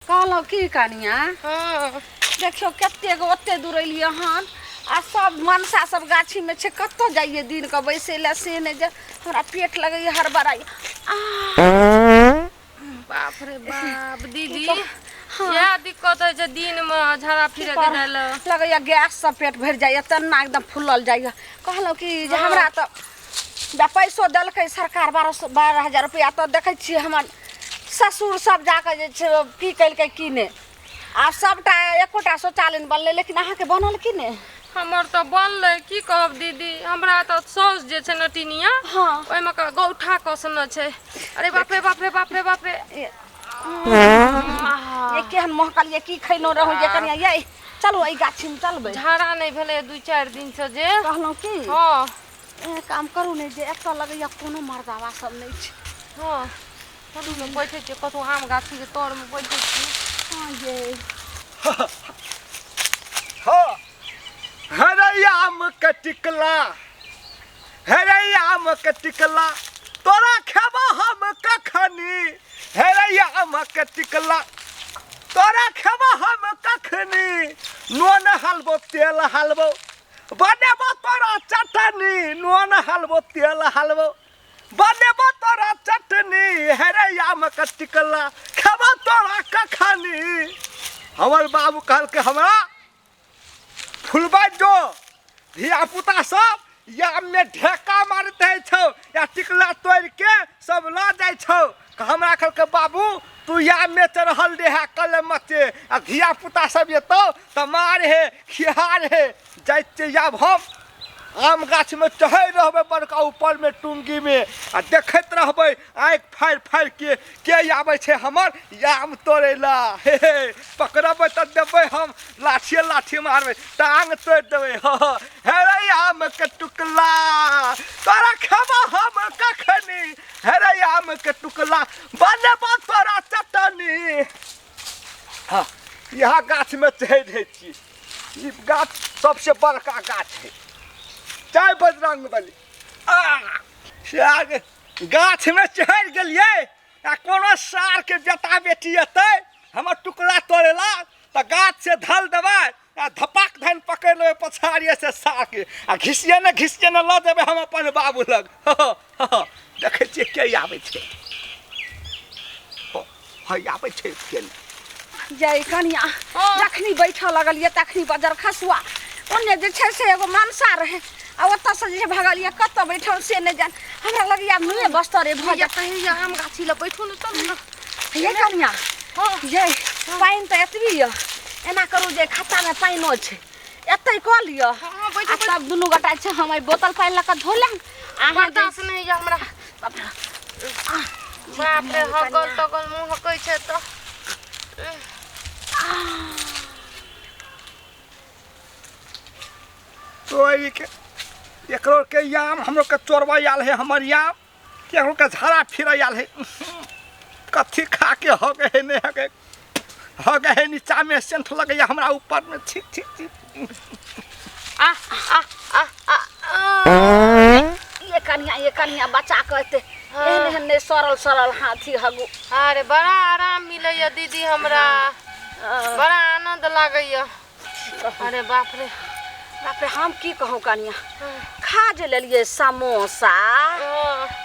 कहलहुँ की कनिया? हँ। देखियौ कतेक ओते दूर एलियै हन आ सब मनसा सब गाछी में छै, कतऽ जाइए दिन के बैसै लए से नहि जे हमरा पेट लगैया हड़बड़ाइ। बाप रे बाप दीदी, हाँ। इएह दिक्कत होइ छै दिन में झाड़ा फिरे के जाइ लए। लगैया गैस से पेट भरि जाइया, तेना एकदम फुलल जाइया। कहलहुँ कि जे हमरा तऽ पैसो देलकै सरकार 12,000 रुपया, तऽ देखै छियै हमर ससुर सब जाकऽ जे छै की केलकै की नहि। आब सबटा एकोटा शौचालय नहि बनलै, लेकिन अहाँके बनल की नहि? हमर तऽ बनलै, की कहब दीदी, हमरा तऽ साउस जे छै नटिनिया, हाँ। ओहिमे के गौठा कसने छै। अरे बाप रे बाप रे बाप रे बाप रे। ये केहन महकल ये, की खैनो रहू ये कनिया ये। चलू एहि गाछीमे चलबै। झाड़ा नहि भेलै 2-4 दिन से जे। कहलहुँ की? हाँ। ए काम करू ने जे एतऽ लगैया कोनो मर्दावा सब नहि छै। हाँ। चलू ने बैठे छियै कतहु आम गाछीके तरमे बैठे छी। हाँ ये। हाँ। हरे आम के टिकला, हरे आम के टिकला, तोरा खेबो हम कखनी। हरे आम के टिकला, तोरा खेबो हम कखनी। नून हलबो तेल हलबो बनेबो तोरा चटनी। नून हलबो तेल हलबो बनेबो तोरा चटनी। हरे आम के टिकला खेबो तोरा कखनी। हमर बाबू कहलकै हमरा फुलबा जो धिया पुता सब या में ढेका मारैत रहै छौ या टिकला तोड़ि के सब लऽ जाइ छौ। हमरा कहलकै बाबू तू या में चढ़ल रहे कलम से आ धिया पुता सब एतौ तऽ मार हे खिहार हे। जाइ छियै आब हम आम गाछ में चढ़ै रहबै बड़का ऊपर में टुंगी में आ देखैत रहबै आँखि फाड़ि फाड़ि के के आबै छै हमर आम तोड़ै ला। हे हे पकड़बै तऽ देबै हम लाठिए लाठी मारबै टांग तोड़ि देबै। हँ हे रे आम के टुकला तोरा खेबो हम कखनी। हे रे आम के टुकला बनेबो तोरा चटनी। हाँ यहाँ गाछ में चढ़ि रहै छी, ई गाछ सबसे बड़का गाछ है। जय बजरंग बली। आ गाछ में चढ़ि गेलियै आ कोनो सार के बेटा बेटी एतै हमर टुकड़ा तोड़ेला तऽ गाछ से धल देबै आ धपाक धन पकड़ि लेबै पछाड़िए से सार के आ घिसिए ने घिसिए ने लऽ जेबै हम अपन बाबू लग। देखै छियै के आबै छै। हय आबै छै के जय कनिया। जखनी बैठऽ लगलियै तखनी बजर खसुआ ओन्ने जे छै से एगो मनसा रहै आ ओतऽसँ जे भगलियै कतऽ बैठल से नहि जान। हमरा लगैया मुँहे बस्तरे भऽ जायत। कहिया आम गाछी लग बैठू ने चलू ने। ये कनिया। हाँ। ये पानि तऽ एतबी यऽ, एना करू जे खत्तामे पानिओ छै एतै कऽ लिअ। हाँ, बैठू, आ तब दुनू गोटा छै हम एहि बोतल पानि लऽ कऽ धो लेब। अहाँ जे बर्दाश्त नहि होइए हमरा। बाप रे। बाप रे, हगल तगल मुँह हकै छै तऽ। तोड़ि के एकरो के याम हमरो के चोरबा आयल है, हमर याम केकरो के झाड़ा फिरै आयल है। कथी खा के हगे है नहि हगे, हगे है नीचा में सेंठ लगैया हमरा ऊपर में। ठीक ठीक ठीक। आ आ आ आ आ। ये कनिया, ये कनिया बचा के एते एहन एहन नहि सड़ल सड़ल हाथी हगू। अरे बड़ा आराम मिलैया दीदी हमरा, बड़ा आनंद लागैया। अरे बाप रे बाप रे, हम की कहूँ कनिया, खा जे लेलियै समोसा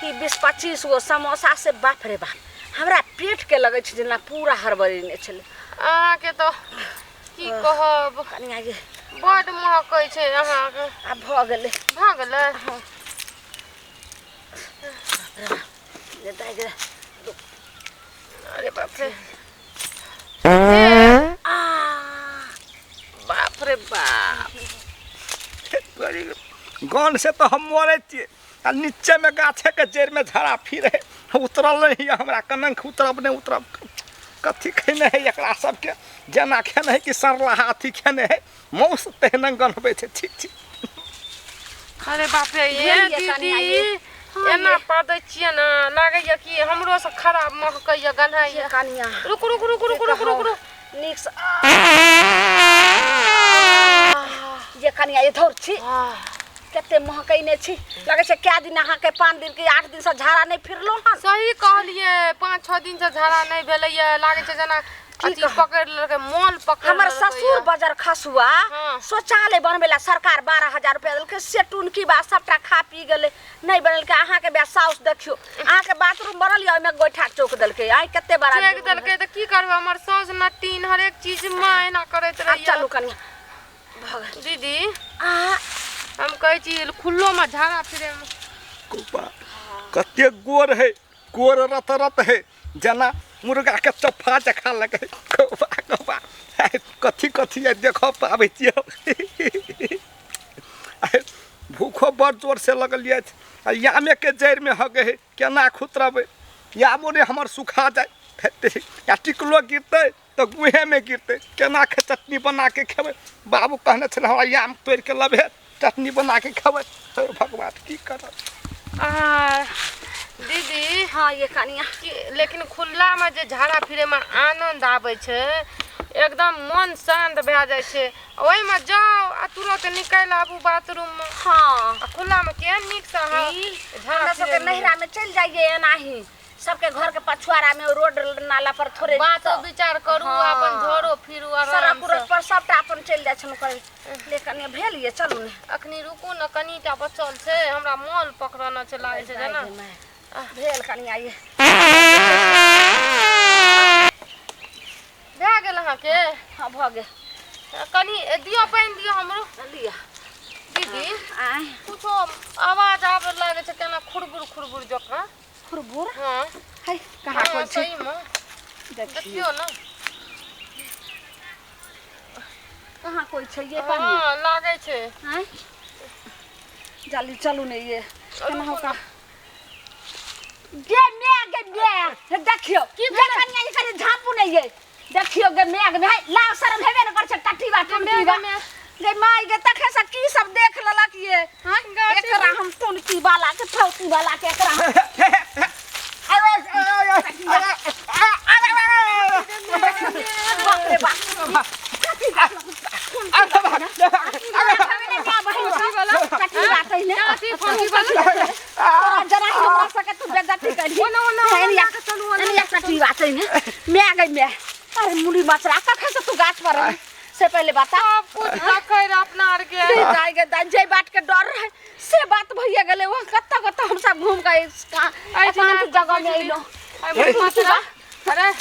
ई 20-25 गो समोसा से बाप रे बाप हमरा पेट के लगै छै जेना पूरा हड़बड़ेने छलै। अहाँके तऽ की कहब कनिया, ये बड्ड महकै छै अहाँके। आब भऽ गेलै। भऽ गेलै? अरे बाप रे बाप रे बाप। गन से तऽ हम मरै छियै आ नीचे में गाछे के जड़ि में झाड़ा फिरे उतरल नहीं है हमरा, कनंख उतरब नहीं उतरब। कथी खेने है एकरा सबके, जेना खेने है कि सरलाहा अथी खेने है, मौस तेहन गनबै छै। ठीक ठीक। अरे बाप रे, ये भेल ये कनिया, दीदी, ये। हाँ, एना ये। पादै छियै ने लागैया कि हमरो से खराब महकैया गन्हाइया। ये कनिया। रुक रुक रुक रुक रुक रुक रुक। नीक से। ये कनिया, ये धौर छी। कते महकैने छी, लगै छै कए दिन अहाँके 5 दिन कि 8 दिन से झाड़ा नहि फिरलो हन। सही कहलियै, 5-6 दिन से झाड़ा नहि भेलैया, लागै छै जेना अथी पकड़ि लेलकै, मोल पकड़ि हमर लेलकै। ससुर बजर खसुआ शौचालय बनबै ला सरकार 12,000 रुपया देलकै, से टुनकी बा सबटा खा पी गेलै, नहि बनेलकै। अहाँके बे साउस देखियौ, अहाँके बाथरूम बनल यऽ, ओहिमे गोइठा चौक देलकै। आइ कते बड़ा चौक देलकै तऽ की करबै, हमर साउस न टीन हरेक चीज मे एना करैत रहैया। चलू कनिया दीदी, हम कहै छी खुल्लो मे झाड़ा फिरे मे कते गोर है, गोर रत रत है, जेना मुर्गा के चफा जखा लगे। कौआ कौआ कथी कथी देख पाबै छियै। भूखो बड़ जोर से लगल अछि, आ यामे के जड़ि में हगे है, केना खुतरबै, यामो ने हमर सुखा जाय, या टिकलो गिरतै तऽ गुहे में गिरतै, केना के चटनी बना के खेबै। बाबू कहने छलै हमरा याम तोड़ि के लबे, चटनी बना के खेबै। हे भगवान की करब। दीदी हाँ ये कनिया, लेकिन खुला में जे झाड़ा फिरे में आनंद आबै छै, एकदम मन शांत भए जाइ छै। ओहिमे जाउ आ तुरंत निकलि आबू बाथरूम में। हाँ आ खुला में केहन नीक से अहाँ झाड़ा हमरा सबके नैहरा में चलि जाइए एनाही, सबके घर के पछुआरा में रोड नाला पर थोड़े बातो विचार करू, अपन झोरो फिरू सड़क उड़क पर सबटा अपन चलि जाइ छलहुँ करै। लेकिन भेल ये चलू ने। अखनी रुकू ने, कनिटा बचल छै, हमरा मोल पकड़ना छै, लागै छै जेना भेल कनिया ये भए गेल अहाँके? हाँ भऽ गेल। कनि दियौ पानि, दियौ हमरो। लिअ दीदी, कुछो आवाज आबऽ लागै छै केना खुरबुर खुरबुर जकाँ। खुरबुर? हाँ। है कहाँ कोइ छै? देखियौ ने कहाँ कोइ छै ये कनिया? हाँ लागै छै। जल्दी चलू ने ये केना हो का गे मे गे मे देखियौ की कनिया ई कनि झाँपू ने ये। देखियौ गे मेघ में लाव शरम हेबे ने कर छै, टट्टी बा टुनकी बा गे माय गे, तखे से की सब देख लेलक ये। एकरा हम टुनकी वाला के फौती वाला के एकरा बाप रे बाप, अरे मुड़ी मचरा कखन से तू गाछ पर रही से पहले बता। सब कुछ देखै रहे अपना आर के। दाइ गे दाइ, जे बात के डर रहे से बात भइए गेलै। वहाँ कतऽ कतऽ हम सब घूम के एकांत जगह में अइलहुँ। अरे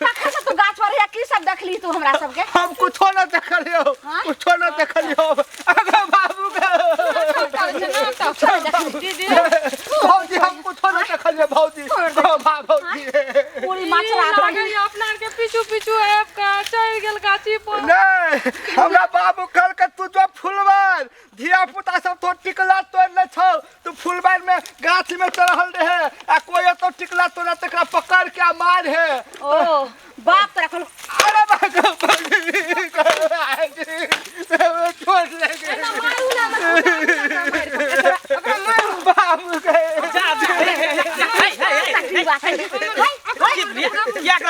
कखन से तू गाछ पर रही, की सब देखली तू हमरा सबके? हम कुछो न देखलियौ, कुछो न देखलियौ। अरे बाबू के भौजी, हम कुछो न देखलियौ भौजी। भौजी पूरी मचरा अपना आर के पीछू पीछू आबि कऽ चढ़ि गेल गाछी पर। नहीं, हमरा बाबू कहलकै तू जो फुलबार धिया पुता सब तो टिकला तोड़ ले छौ, तू फुलबार में गाछ में चढ़ल रहे आ कोई तो टिकला तोड़ा तकरा पकड़ के मार है। ओ बाप तोरा कहलौ। अरे बाप छोड़ ले बाबू के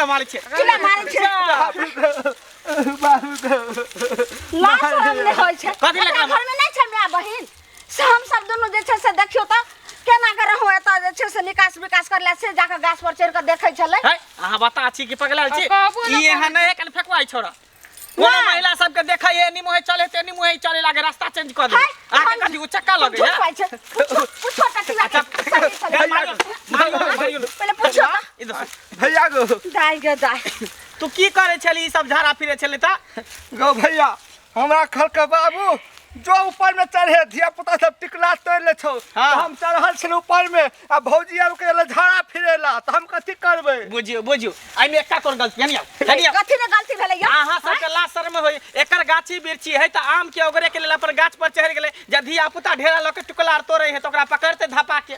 मारै छै? बाबू लाज शरम नहि होइ छै। घर में नहि छै my बहिन से हम सब दुनू जे छै से देखियौ तऽ केना के रहू एतऽ जे छै से निकास विकास करला से जाके गाछ पर चढ़ि कऽ देखै छलै। अहाँ बता छी कि पगलायल छी? ई एहन नहि कनि फेकवाइ छोड़ा। कोनो महिला सबके देखै है एनी मुहे चले ते एनी मुहे चले लागे, रास्ता चेंज कऽ दे। अहाँके कथी उचक्का लगै है? पूछो पूछो टटिया के पहिले पूछो भैया गो। दाइ गे दाइ, तू की करै छली? ई सब झाड़ा फिरे छलै तऽ गो भैया, हमरा कहलकै बाबू जो ऊपर में चढ़े धिया पुता सब टिकला तोड़ ले छौ। हम चढ़ल छलहुँ ऊपर में आ भौजी आर के झाड़ा फिरेला, तऽ हम कथी करबै? बुझियौ बुझियौ, एहिमे एकटा तोर गलती है। कथी ने गलती भेलै? अहाँ सबके लाज शर्म होय, एकर गाछी बिरछी है तऽ आम के ओगरे के लेल अपन गाछ पर चढ़ि गेलै, जब धिया पुता ढेरा लऽ के टिकला आर तोड़ै है तऽ ओकरा पकड़ते धपा के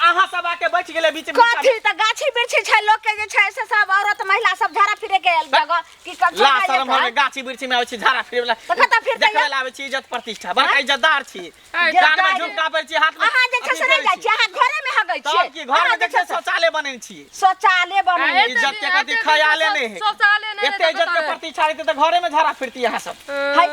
अहाँ सब आके बैठ गेलै बीच में। कथी तऽ गाछी बिरछी छै, लोक के जे छै से सब औरत महिला सब झाड़ा फिरे के जगह की कथी लाज शर्म होय, गाछी बिरछी में आबै छी झाड़ा फिरे वाला तऽ कतऽ फिरतै? देखै लए आबै छी इज्जत प्रतिष्ठा, बड़का इज्जतदार छी, कान में झुमका पहिरै छी, हाथ में अहाँ जे छै से नहि जाइ छी, अहाँ घरे में हगै छी। तब की घर में देखै शौचालय बनेने छी? शौचालय बनेने इज्जत के कथी खयाले नहि है, शौचालय नहि एते इज्जत के प्रतिष्ठा रहतै तऽ घरे में झाड़ा फिरती अहाँ सब। है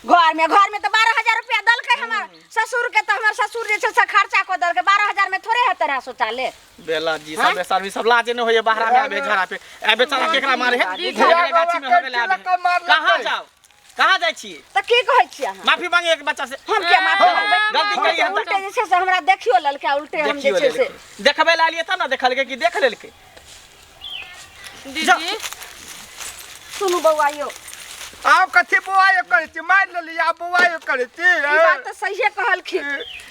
घर में, घर में तऽ 12,000 रुपया देलकै हमर ससुर के, तऽ हमर ससुर जे छै से खर्चा कऽ देलकै। 12,000 में थोड़े हेतै रहए शौचालय। बेला जी सब बेसार सब लाजे न होइए, बाहरा में आबे झाड़ा पे ए बेचारा केकरा मारे है, धिया गाछी में होबे बाबा आबे। के मारलकै। कहाँ जाओ, कहाँ जाइ छी? तऽ की कहै छी अहाँ? माफी मांगे एक बच्चा से। हम किया माफी मांगबै? गलती करी हम। उल्टे जे छै से हमरा देखियो लेलकै, आ उल्टे हम जे देखियो छै से लेलकै। देखबै ला एलियै तब ने देखलकै कि देख लेलकै। दीदी सुनू बौआ यौ, आब कथी बौआ करै छी? मारि लेली, आब बौआ करै छी? ई बात तऽ सहिए कहलखिन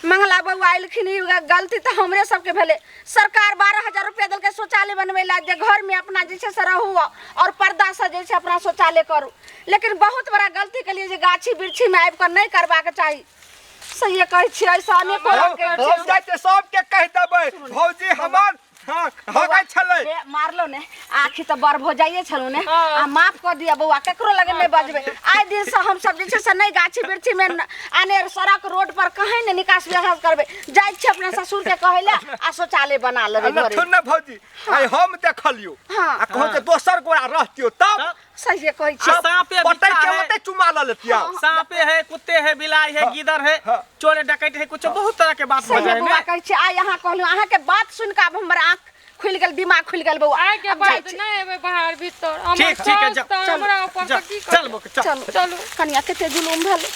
मंगला बौआ एलखिन। ई गलती तऽ हमरे सबके भेलै। सरकार 12,000 रुपया देलकै शौचालय बनबै ला, जे घरमे अपना जे छै से रहू और पर्दा से जे छै अपना शौचालय करू, लेकिन बहुत बड़ा गलती केलियै जे गाछी वृक्षीमे आबि कऽ नहि करबाक चाही। सहिए कहै छियै, ऐसा अनेको रंगके हम जाइ छियै सबके कहि देबै भौजी हमर हाँ हगै छलै। हे, मारलो ने आँखि तऽ बड़ भऽ जाइए छलहुँ ने, आ माफ कऽ दिअ बौआ, ककरो लगे नहि बजबै। आइ दिनसँ हमसब जे छै से नहि गाछी वृक्षीमे अनेर सड़क रोड पर कहीं नहि निकास विकास करबै। जाइ छी अपना ससुरके कहै लए आ शौचालय बना लेबै घरे। सुन ने भौजी, आइ हम देखलियौ हाँ। आ कहू जे दोसर गोरा रहतियौ तब सहिए कहै छी। आ साँपे ओतै बिच्छा के है। ओतै चुमा लऽ लेतियौ। साँपे है, कुत्ते है, बिलाई है, गीदड़ है, हाँ। चोर डकैत है, कुछ बहुत तरह के बात भऽ सहिए जाइ बौआ है। कहै छी। आइ अहाँ कहलहुँ, अहाँके बात सुनि कऽ आब हमर आँख खुलि गेल, दिमाग खुलि गेल बौआ। आइ के आब जाइ बाद छी। नहि एबै बाहर भीतर। हमर ठीक ठीक है, सास जा। तऽ हमरा ऊपर जा, तऽ की चल करतै? बोके, चल। चलू चलू। कनिया, कते जुलूम भेलै।